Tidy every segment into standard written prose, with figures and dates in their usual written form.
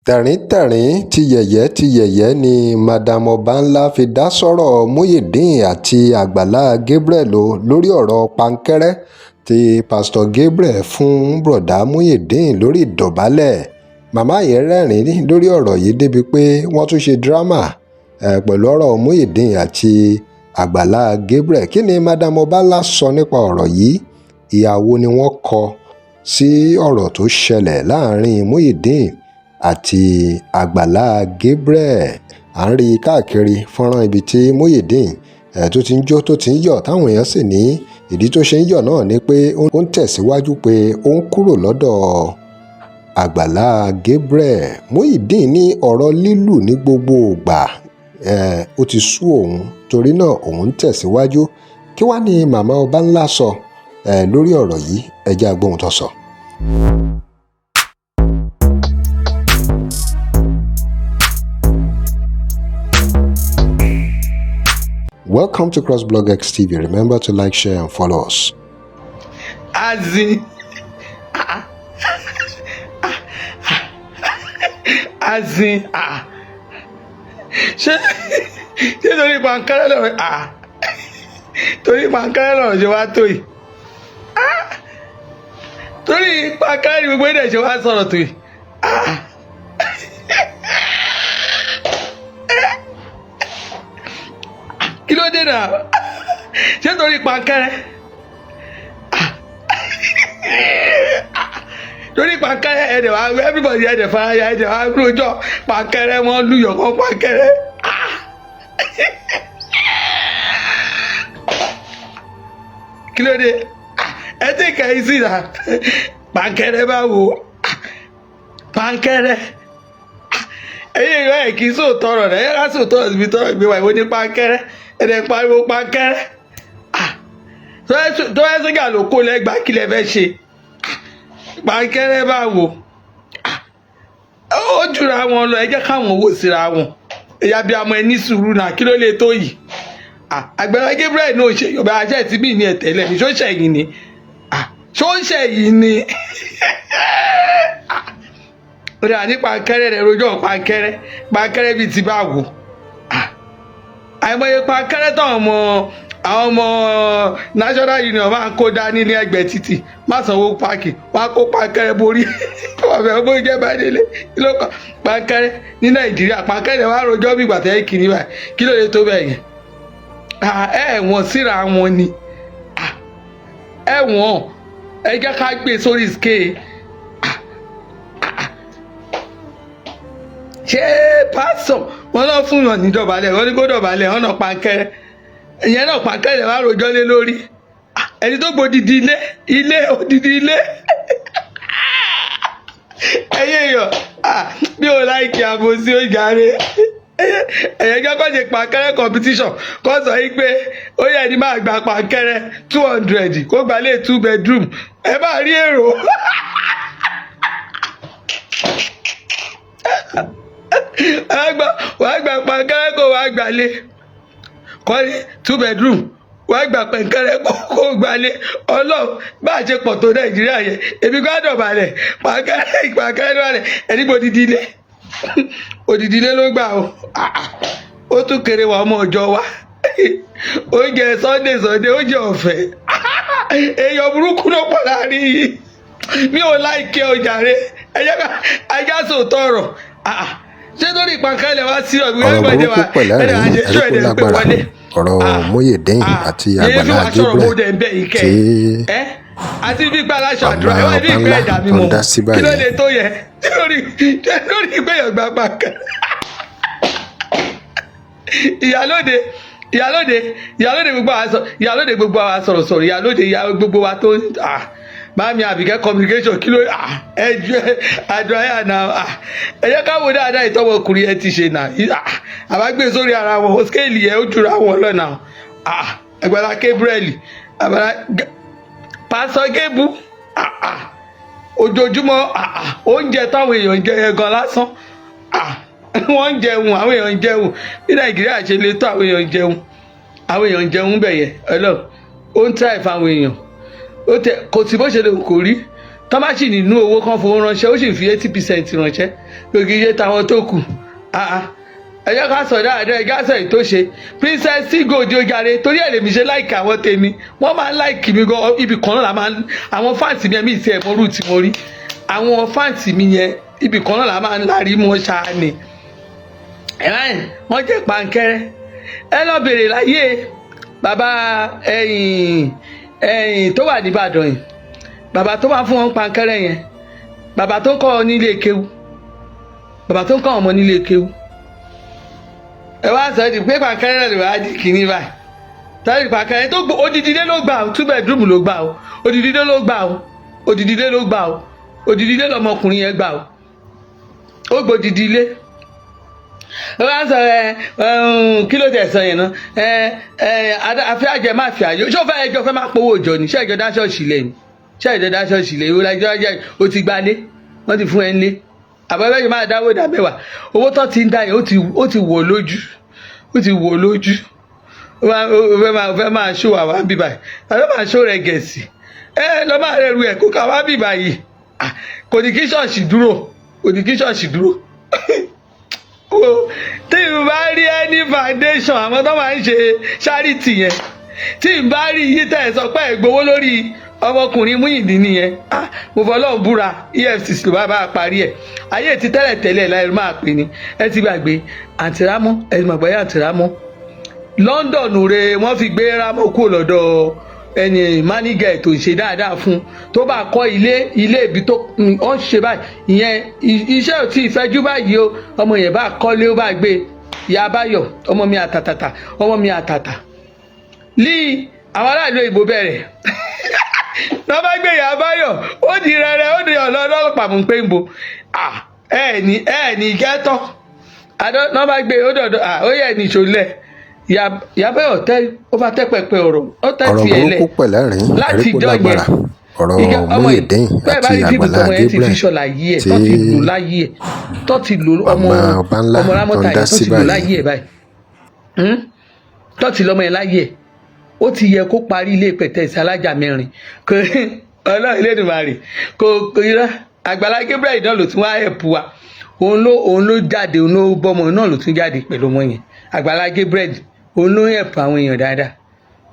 Tẹ̀ríntẹ̀rín tiyẹ̀yẹ́ ni Madam Ọbanla fi dá sọ́rọ̀ Muyideen àti Àgbàlá Gabriel lórí ọ̀rọ̀ pàǹkẹ́rẹ́ tí Pastor Gabriel fún Bródà Muyideen lórí ìdọ̀bálẹ̀. Màmá yìí rẹ́rìn-ín lórí ọ̀rọ̀ yìí débi pé wọ́n tún ṣe dírámà pẹ̀lú ọ̀rọ̀ Muyideen àti Àgbàlá Gabriel. Kí ni Madam Ọbanla sọ nípa ọ̀rọ̀ yìí? Ìhà wo ni wọ́n kọ sí ọ̀rọ̀ tó ṣẹlẹ̀ láàrin Muyideen àti Àgbàlá Gabriel? À ń rí i káàkiri fọ́nrán ibi tí Muyideen tó ti ń jó, tó ti ń yọ̀, táwọn èèyàn sì ní ìdí tó ṣe ń yọ̀ náà ni pé ó ń tẹ̀síwájú, pé ó ń kúrò lọ́dọ̀ Àgbàlá Gabriel. Muyideen ní ọ̀rọ̀ lílù ní gbogbo ìgbà ó ti sú òun, torí náà òun ń tẹ̀síwájú. Kí wàá ní Màmá Ọbanla sọ lórí ọ̀rọ̀ yìí? Ẹ jẹ́ a gbọ́ ohun tó sọ. Welcome to CrossBlog X TV. Remember to like, share, and follow us. Azin, ah, ṣé torí pankẹ́rẹ́ lọ́rọ̀, ah, torí pankẹ́rẹ́ lọ́rọ̀ ṣe wá tó yìí? Ah, torí pankẹ́rẹ́ ni gbogbo ẹ̀dẹ̀ ṣe wá sọ̀rọ̀ tó yìí? Ah, kí ló dé náà? Ṣé torí pankẹ́rẹ́? Torí pankẹ́rẹ́ ẹ̀dẹ̀ wá, everybody ẹ̀dẹ̀ faraya, ẹ̀dẹ̀ wá rojọ́ pankẹ́rẹ́, wọ́n lùyọ̀ kọ́ pankẹ́rẹ́. Kí ló dé? Ẹ tí kẹ́ ẹ sí náà. Pankẹ́rẹ́ bá wò, pankẹ́rẹ́, ẹ̀yin ìwé ẹ̀ kì í sòótọ́ ọ̀rọ̀ rẹ̀, ẹ̀ ká sòótọ́ ọ̀rọ̀ síbi tọ́rọ̀ gbé wa. Ìwé ní pankẹ́rẹ́, ẹ̀dẹ̀ pariwo pankẹ́rẹ́. Tó ẹ sójà ló kó lẹ́gbàá, kí lẹ fẹ́ ṣe? Pankẹ́rẹ́ bá wò, ó jura wọn lọ. Ẹ jẹ́ káwọn owó síra wọn. Ẹ̀yà bí amọ̀ ẹ ní sùúrù náà. Kí ló lè tó yìí? Àgbàlá Gabriel náà ṣe yorùbá àṣẹ tí bí ní ẹ̀ tẹ́lẹ̀ ní. Ṣó ṣẹ̀yìn ni? Ṣó ṣẹ̀yìn ni? Ó dà ní pankẹ́rẹ́ rẹ̀ rojọ́ pankẹ́rẹ́. Pankẹ́rẹ́ bíi ti bá wò, àìmọye pankẹ́rẹ́ táwọn ọmọ, àwọn ọmọ National Union máa ń kó dání ní ẹgbẹ́ títì, má sanwó páàkì, wọn á kó pankẹ́rẹ́ borí ọ̀fẹ́ bó jẹ́ bá délé ló kàn. Pankẹ́rẹ́ ní Nàìjíríà, pankẹ́rẹ́ wàá rojọ́ bí ìgbà tẹ́ kiri báyìí. Kí ló lè tó bẹ́ẹ̀ yẹn? Ẹ wọ̀n síra wọn ni. Ẹ wọ̀n, ẹ jẹ́ ká gbé sórí scale. Ṣé pásítọ̀ wọn náà fún yàn ní dọ̀bálẹ̀, wọn ní kó dọ̀bálẹ̀, wọn náà pankẹ́rẹ́ ìyẹn náà, pankẹ́rẹ́ wàá rojọ́ lé lórí ẹni tó gbòdìdì ilé, ilé òdìdí ilé. Ẹyẹ èèyàn bí o láìkí àbòsí ó jàre. Ẹ̀yẹ jẹ́ kó ṣe pankẹ́rẹ́ competition, kó sọ yìí pé ó yẹ ní máa gba pankẹ́rẹ́ 200, kó gba lé two bedroom. Ẹ máa rí èrò. Wàá gba pankẹ́rẹ́, kó wàá gbà lé kọ́ni two bedroom, wàá gba pankẹ́rẹ́, kó gbalé. Ọlọ́run, bá a ṣe pọ̀ tó Nàìjíríà yẹn, èmi gbọ́dọ̀ balẹ̀. Pankẹ́rẹ́, pankẹ́rẹ́ balẹ̀. Ẹni bó odidi ilé, odidi ilé ló gbà o. Ó tún kéré wa. Ọmọ ọjọ́ wa, oúnjẹ Sunday Sunday, oúnjẹ ọ̀fẹ́. Èèyàn burúkú ló pọ̀ láàrin yìí. Mi ò láìkẹ́ ọjà rẹ. Ẹ jẹ́ ká ajá sòótọ́ ọ̀rọ̀. Ṣé lórí ìpàkẹ́lẹ̀ wá sí ọ̀gbìn? Ọ̀rọ̀ burúkú pẹ̀lú ẹ̀rín ẹ̀rí kó lágbára, ọ̀rọ̀ Muyideen àti Àgbàlá Gabriel tí àti bí gba aláṣọ àdúrà Màmá ẹ wá bí ìgbẹ́ Ọbanla ẹ̀dá mi tó ń mọ̀ dá sí kí ló báyìí. lè tó yẹ lórí lórí ìgbéyàwó gba pàkẹ́? Ìyálóde, ìyálóde, ìyálóde, gbogbo àwa sọ ìyálóde, gbogbo àwa sọ̀rọ̀ sọ̀rọ̀ ìyálóde, ìyá gbogbo wa tó ah bámi Àbíkẹ́ communication. Kí ló ẹ ju àdúrà yà náà? Ẹ jẹ́ ká wo dáadáa ìtọ́wọ́ ọkùnrin ẹ ti ṣe náà. Àbá gbé sórí ara wọn scale yẹn, ó jura wọn lọ́nà. Àgbàlá Gabriel, Àgbàlá Pásọ Gébú, ojoojúmọ́ oúnjẹ táwọn èèyàn ń jẹ yẹn gan lásán, wọ́n ń jẹun, àwọn èèyàn ń jẹun. Bí Nàìjíríà ṣe lè tó, àwọn èèyàn ń jẹun, àwọn èèyàn ń jẹun bẹ̀ yẹn. Ọlọ́run ó ń try fáwọn èèyàn. Ó tẹ kò sí bó ṣe lè kò rí. Tọ́ bá sì nínú owó kan fowó ránṣẹ́, ó sì fi 80% ránṣẹ́, kò kì í ṣe táwọn tó kù. Ẹ jẹ́ ká sọ dáadáa, ẹ jẹ́ ká sọ èyí tó ṣe. Princess Gold ojàre, torí ẹ̀ lèmi ṣe like àwọn tèmi, wọ́n máa ń like mi gan. Ibì kan náà la máa ń, àwọn fans mi, ẹ̀mí ìtì ẹ̀ mọ́rú tí mo rí àwọn fans mi yẹn, ibì kan náà la máa ń lárí mọ́ ṣáá ni. Ẹ báyìí wọ́n jẹ́ pankẹ́rẹ́. Ẹ lọ bèrè láyé bàbá ẹ̀yìn ẹ̀yìn tó wà nìbàdàn yìí, bàbá tó máa fún wọn pankẹ́rẹ́ yẹn, bàbá tó ń kọ́ ọ nílé kéwú, bàbá tó ń kọ́ ọmọ nílé kéwú. Ẹ wá sọ di pé pankẹ́rẹ́ náà lè wá di kìíní báyìí tẹ́lẹ̀. Pankẹ́rẹ́ tó gbó odidi ilé ló gbà ó, two bedroom ló gbà ó, odidi ilé ló gbà ó, odidi ilé ló gbà ó, odidi ilé lọmọkùnrin yẹn gbà ó, ó gbòdìdí ilé. Ó wá sọ ẹ, kí ló tẹ̀ sọ yẹn náà? Ẹ ẹ àfi àjẹ má fi àjọ ṣó fẹ́ ẹjọ́ fẹ́ máa powó ìjọ ni. Ṣé ẹjọ́ dá ṣọ́ọ̀ṣì lẹ̀ ni? Ṣé ẹjọ́ dá ṣọ́ọ̀ṣì lẹ̀? Ìwé ẹjọ́ ajẹ́ o ti gbalé, wọ́n ti fún ẹ ńlé, àbẹ̀bẹ̀ yìí máa dáwó dá mẹ́wàá. Owó tó ti ń dá yẹn, ó ti wọ̀ lójú, ó ti wọ̀ lójú. Ó fẹ́ máa ṣó àwa bíbá yìí, ó fẹ́ máa ṣó rẹ̀ gẹ̀ẹ́sì. Ẹ lọ́ máa rẹ̀ ru ẹ̀ kó ká wá bíbá yìí. Kò ní kí ṣọ́ọ̀ṣì dúró, kò ní kí ṣọ́ọ̀ṣì dúró. Wo tí n bá rí any foundation, àwọn tó máa ń ṣe charity yẹn, tí n bá rí yí tẹ̀ sọ pé ẹ̀ gbowó lórí ọmọkùnrin Muyideen nìyẹn, ah, mo fọlọ́run búra, EFCC ló bá parí ẹ̀. Ayé ti tẹ́lẹ̀ tẹ́lẹ̀ láì máa pè ní. Ẹ ti gbàgbé àǹtí Rámọ́, ẹ ti gbàgbé àǹtí Rámọ́ London re. Wọ́n fi gbé Rámọ́ kúrò lọ́dọ̀ ẹni mánígà tó ń ṣe dáadáa fún, tó bá kọ́ ilé, ilé ibi tó ń ṣe báyìí. Ìyẹn iṣẹ́ ò tí ì fẹ́jú báyìí o. Ọmọ yẹn bá kọ́lé, ó bá gbé ìyá Báyọ̀, ọmọ mi àtàtàtà, ọmọ mi àtàtà lí. Àwọn aráàlú òyìnbó bẹ̀rẹ̀ lọ́ bá gbé ìyá Báyọ̀, ó di rẹ̀rẹ̀, ó di ọ̀lọ́ ọlọ́pàá mú pé ń bo ẹ ní ẹ ní gẹ́tọ̀ lọ́ bá gbé ó dọ̀dọ̀ ó yẹ ní ìṣòlẹ̀. Ìyá Báyọ̀ tẹ́ ó bá tẹ́ pẹpẹ ọ̀rọ̀ ó tẹ́ Ọ̀rọ̀ tiẹ̀ lẹ̀ burúkú pẹ̀lẹ́rìn láti ẹ̀rí kó ìjọ yẹn. lágbára. Ọ̀rọ̀ Muyideen Bẹ́ẹ̀ bá àti rí fíìmù Àgbàlá tọmọ yẹn ti fi Gabriel ṣọlá yí ẹ̀ tí tó ti lò láyé ẹ̀, tó ti lò ọmọ màmá Ọbáńlá ọmọ tó Rámọ́tà ń dá yẹn tó sí ti lò báyìí. láyé ẹ̀ báyìí, Tó ti lọ́mọ yẹn láyé ẹ̀, ó ti yẹ kó parí ilé pẹ̀tẹ́sì alájà mẹ́rin. Kò Ọlọ́run Elédùmarè kò irọ́. Àgbàlá Gabriel náà ló tún wá ẹ̀pù wa. Òun ló jáde, òun ló bọ́mọ náà ló tún jáde pẹ̀lú ọmọ yẹn. Àgbàlá Gabriel, òun ló ń ẹ̀pù àwọn èèyàn dáadáa,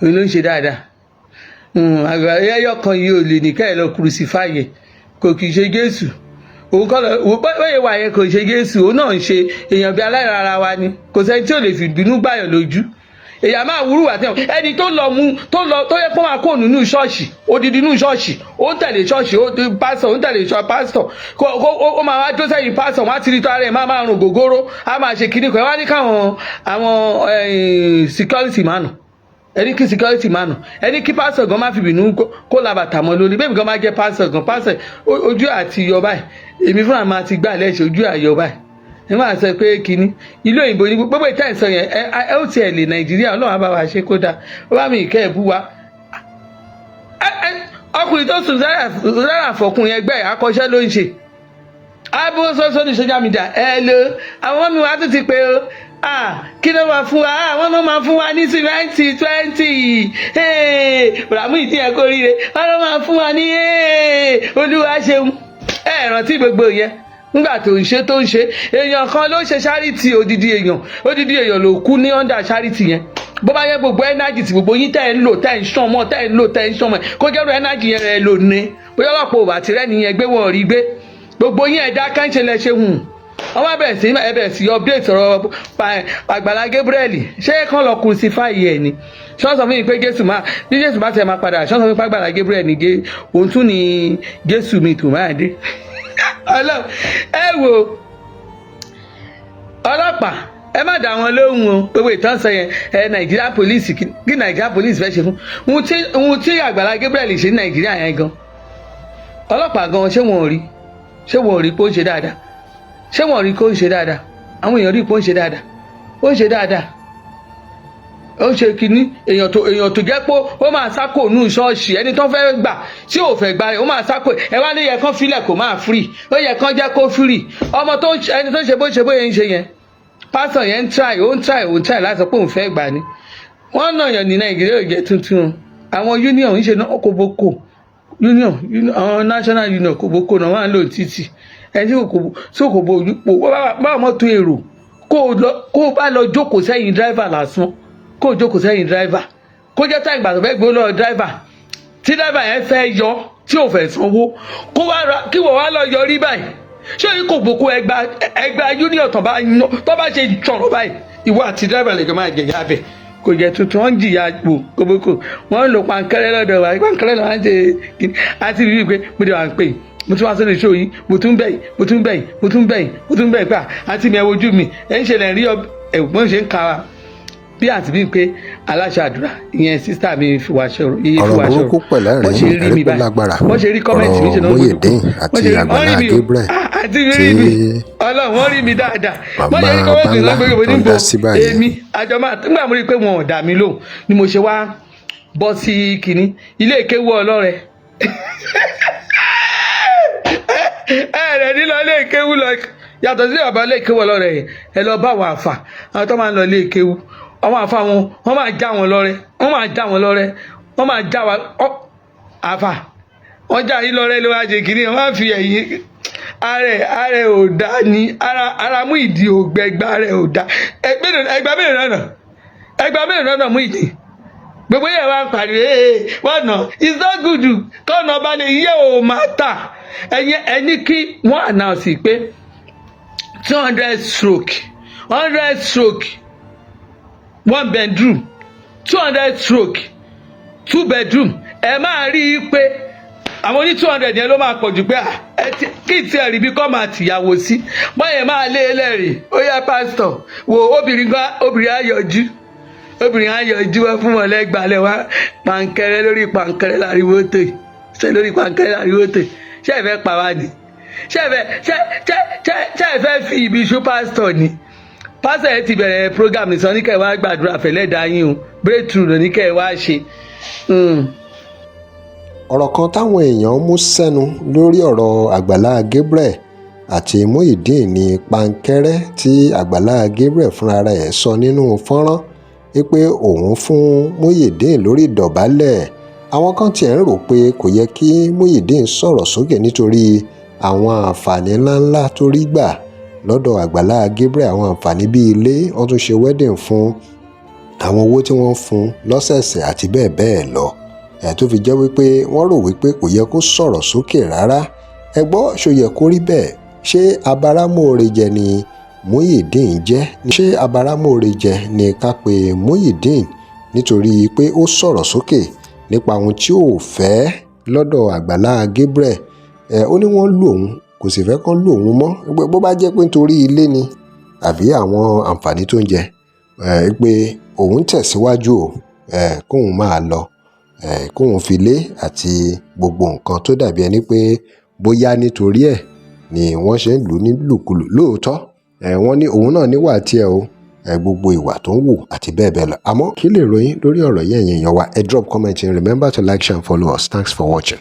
òun ló ń ṣe dáadáa. Àgbàlá ẹyọ kan yìí ò lè ní ká ẹ lọ crucify ẹ. Kò kì í ṣe Jésù, òun kọ́ lọ bóyá wà yẹn, kò ṣe Jésù. Òun náà ń ṣe èèyàn bí aláìrara wa ni. Kò sẹ́ni tí ò lè fi ìbínú gbàyàn lójú. Èèyàn máa wúrú wà tẹ́wọ̀n ẹni tó lọ mú tó lọ tó yẹ kó máa kó nínú ṣọ́ọ̀ṣì, odidi nínú ṣọ́ọ̀ṣì, ó ń tẹ̀lé ṣọ́ọ̀ṣì, ó pásítọ̀, ó ń tẹ̀lé ṣọ́ pásítọ̀, ó máa wá jó sẹ́yìn pásítọ̀. Wọ́n á ti rí tó ara ẹ̀ máa rùn gògóró, á máa ṣe kíní kan. Ẹ wá ní káwọn àwọn security mánu, ẹni kí security mánu, ẹni kí pásítọ̀ gan má fi bínú kó la bàtà mọ́ lórí. Bẹ́ẹ̀ mi gan máa jẹ́ pásítọ̀ gan, pásítọ̀ ojú àti yọ báyìí, èmi fúnra máa ti gbà lẹ́sẹ̀ ojú àyọ báyìí. Ẹ máa sọ pé kínní ìlú òyìnbó ní gbogbo ìta ìsọ yẹn. Ẹ ẹ ó tiẹ̀ lè Nàìjíríà, Ọlọ́run á bá wa ṣe kódà ó bá mi ìkẹ́ ẹ̀ bú wa. Ọkùnrin tó sùn sára fọkùnrin ẹgbẹ́ ẹ̀ akọ́ṣẹ́ ló ń ṣe abúlé ní social media. Ẹ lo àwọn mi wá tún ti pé o, kí ló máa fún wa? Àwọn ló máa fún wa ní sìmẹ́ǹtì 20 ràmú ìdí ẹ̀ kó ríire. Wọ́n ló máa fún wa ní, Olúwa ṣeun. Ẹ rántí gbogbo yẹn nígbà tó ń ṣe, tó ń ṣe. Èèyàn kan ló ṣe charity, odidi èèyàn, odidi èèyàn ló kú ní under charity yẹn. Bó bá yẹ gbogbo energy tí gbogbo yín tẹ́ ń lò, tẹ́ ń ṣàn mọ́, tẹ́ ń lò, tẹ́ ń ṣàn mọ́, kó jẹ́rú energy yẹn rẹ̀ lò ní bóyá ọlọ́pàá ò bá tirẹ̀ nìyẹn gbé, wọn ò rí gbé. Gbogbo yín ẹ̀dá kánṣe lẹ ṣe hùn. Wọ́n bá bẹ̀rẹ̀ sí ẹ bẹ̀rẹ̀ sí update ọ̀rọ̀ Àgbàlá Gabriel. Ṣé kán lọ crucify ẹ̀ ni? Ṣé wọ́n sọ fún mi pé Jésù máa bí Jésù bá tiẹ̀ máa padà? Ṣé wọ́n sọ fún mi pé Àgbàlá Gabriel ní òun tún ní Jésù mi tó máa dé? Ọlọ́run, ẹ wo ọlọ́pàá, ẹ má dá wọn lóhùn o. Gbogbo ìtàn sọ yẹn ẹ, Nàìjíríà police, kí Nàìjíríà police fẹ́ ṣe fún ohun tí Àgbàlá Gabriel ṣe ní Nàìjíríà yẹn gan? Ọlọ́pàá gan, ṣé wọn ò rí? Ṣé wọn ò rí pé ó ń ṣe dáadáa? Ṣé wọn ò rí pé ó ń ṣe dáadáa? Àwọn èèyàn rí pé ó ń ṣe dáadáa, ó ń ṣe dáadáa, ó ń ṣe kínní. Èèyàn tó jẹ́ pé ó máa sákò nù ṣọ́ọ̀ṣì, ẹni tó fẹ́ gbà tí ò fẹ́ gbà rẹ̀, ó máa sákò. Ẹ wá ní yẹ kán filẹ̀ kó máa free, ó yẹ kán jẹ́ kó free. Ọmọ tó ń ṣe, ẹni tó ń ṣe bó ṣe bóyá ń ṣe yẹn, pásítọ̀ yẹn ń try, ó ń try, ó ń try láti sọ pé òun fẹ́ gbà ni. Wọ́n náà yàn ní Nàìjíríà ò jẹ́ tuntun. Àwọn union ń ṣe náà kóbókò. Union, àwọn national union, kòbókò náà wà ń lò títì. Ẹni tí kò bo ojú pò bá mọ́tò èrò, kó o bá lọ jókòó sẹ́yìn driver lásán, kó o jókòó sẹ́yìn driver, kó jẹ́ tá ìgbà tó fẹ́ gbé lọ́wọ́ driver, tí driver yẹn fẹ́ yọ, tí ò fẹ́ sanwó, kó wá ra kí wọ́n wá lọ yọrí báyìí. Ṣé yìí kò bòkó ẹgba ẹgba union tó bá yan, tó bá ṣe sọ̀rọ̀ báyìí, ìwọ àti driver lè jọ máa jẹ̀yà bẹ̀. Kò jẹ́ tuntun. Wọ́n ń jìyà pò kòbókò, wọ́n ń lo pankẹ́rẹ́ lọ́dọ̀ wa. Pankẹ́rẹ́ lọ́wọ́ ń ṣe kíni àti bíbí pé mo ti wà ń pè, mo tún wá sórí show yìí, mo tún bẹ̀yìn, mo tún bẹ̀yìn, mo tún bẹ̀yìn, mo tún bẹ̀yìn pé àǹtí mi, ẹ wojú mi, ẹ ń ṣẹlẹ̀ rí ẹ bọ́n ṣe ń ka bí àǹtí mi pé aláṣọ àdúrà ìyẹn sister mi fi wá ṣọ̀rọ̀ iye fi Ọ̀rọ̀ wá ṣọ̀rọ̀. burúkú pẹ̀lẹ́rìn Wọ́n ṣe rí ẹ̀rí mi pé báyìí, lágbára. wọ́n ṣe rí comment mi ṣe Ọ̀rọ̀ náà ń gbójú Muyideen kúrò. àti Wọ́n ṣe rí, wọ́n Àgbàlá rí mi o. Gabriel Ah, àǹtí mi tí rí mi. Ọlọ́run, wọ́n rí mi dáadáa. Wọ́n ṣe rí màmá comment mi Ọbáńlá lọ́gbẹ̀rẹ̀ mo tó ní ń bo dá sí báyìí. Èmi àjọ máa nígbà mo rí i pé wọn ò dá mi lóhùn ni mo ṣe wá bọ́ sí kínní ilé ìkéwú ọlọ́rẹ̀. Ẹ rẹ̀ nílọ ilé ìkéwú lọ, yàtọ̀ sí bàbá ilé ìkéwú ọlọ́rẹ̀ yẹn. Ẹ lọ bá àwọn àfà, àwọn tó máa ń lọ ilé ìkéwú, àwọn àfà wọn, wọ́n máa já wọn lọ́rẹ́, wọ́n máa já wọn lọ́rẹ́, wọ́n máa já wa àfà, wọ́n já yín lọ́rẹ́ ló wá ṣe kínní, wọ́n á fi ẹ̀yìn ààrẹ ààrẹ ò dá ní ara ara mú ìdí ògbẹ́gbá rẹ̀ ò dá. Ẹgbẹ́ mélòó náà, ẹgbẹ́ mélòó náà mú ìdí gbogbo yẹn wá ń pariwo? Ee, wọ́n nà, it's not good kọ́nà balẹ̀ yẹ ò máa tà. Ẹ̀yin ẹni kí wọ́n announce pé 200 stroke 100 stroke one bedroom, 200 stroke two bedroom, ẹ máa rí i pé àwọn oní 200 yẹn ló máa pọ̀ jù pé kí tí ẹ rí bí kọ́ máa tìyàwó sí báyẹn máa lé ẹlẹ́rìí. Ó yá, pásítọ̀ wo obìnrin gan, obìnrin á yọjú, obìnrin á yọjú wá fún wọn lẹ́gbàálẹ̀ wá pàǹkẹ́rẹ́ lórí pàǹkẹ́rẹ́ láriwo tè ṣé lórí pàǹkẹ́rẹ́ láriwo tè. Ṣé ẹ fẹ́ pa wá ni? Ṣé ẹ fẹ́ ṣé ṣé ṣé ṣé ẹ fẹ́ fi ibi ṣú pásítọ̀ ni? Pásítọ̀ yẹn ti bẹ̀rẹ̀ program nìsan ní kẹ́ ẹ wá gbàdúrà fẹ́lẹ́ dá yín o, breakthrough ló ní kẹ́ ẹ wá ṣe. Ọ̀rọ̀ kan táwọn èèyàn mú sẹ́nu lórí ọ̀rọ̀ Àgbàlá Gabriel àti Muyideen ní pankẹ́rẹ́ tí Àgbàlá Gabriel fúnra ẹ̀ sọ nínú fọ́nrán wípé òun fún Muyideen lórí ìdọ̀bálẹ̀. Àwọn kan tiẹ̀ ń rò pé kò yẹ kí Muyideen sọ̀rọ̀ sókè nítorí àwọn àǹfààní ńláńlá tó rí gbà lọ́dọ̀ Àgbàlá Gabriel, àwọn àǹfààní bíi ilé, wọ́n tún ṣe wedding fún, àwọn owó tí wọ́n ń fún lọ́sẹ̀ẹ̀sẹ̀ àti bẹ́ẹ̀ bẹ́ẹ̀ lọ, ẹ̀ tó fi jẹ́ wípé wọ́n rò wípé kò yẹ kó sọ̀rọ̀ sókè rárá. Ẹ gbọ́, ṣó yẹ kó rí bẹ́ẹ̀? Ṣé abáramóore jẹ ni Muyideen jẹ́? Ṣé abáramóore jẹ ni ká pe Muyideen nítorí pé ó sọ̀rọ̀ sókè nípa ohun tí ò fẹ́ lọ́dọ̀ Àgbàlá Gabriel? Ẹ̀ ó ní wọ́n lù òun, kò sì fẹ́ kán lù òun mọ́. Bó bá jẹ́ pé nítorí ilé ni àbí àwọn àǹfààní tó ń jẹ ẹ pé òun tẹ̀síwájú o, ẹ kóun máa lọ, ẹ kóun fi lé àti gbogbo nǹkan tó dàbí ẹni pé bóyá nítorí ẹ̀ ni wọ́n ṣe ń lù ú nílùkulù. Lóòótọ́ ẹ wọ́n ní òun náà níwà tiẹ̀ o, ẹ gbogbo ìwà tó ń wù àti bẹ́ẹ̀ bẹ́ẹ̀ lọ. Àmọ́ kí lè ròyìn lórí ọ̀rọ̀ yẹn, èèyàn wa? Ẹ drop comment and remember to like, share and follow us. Thanks for watching.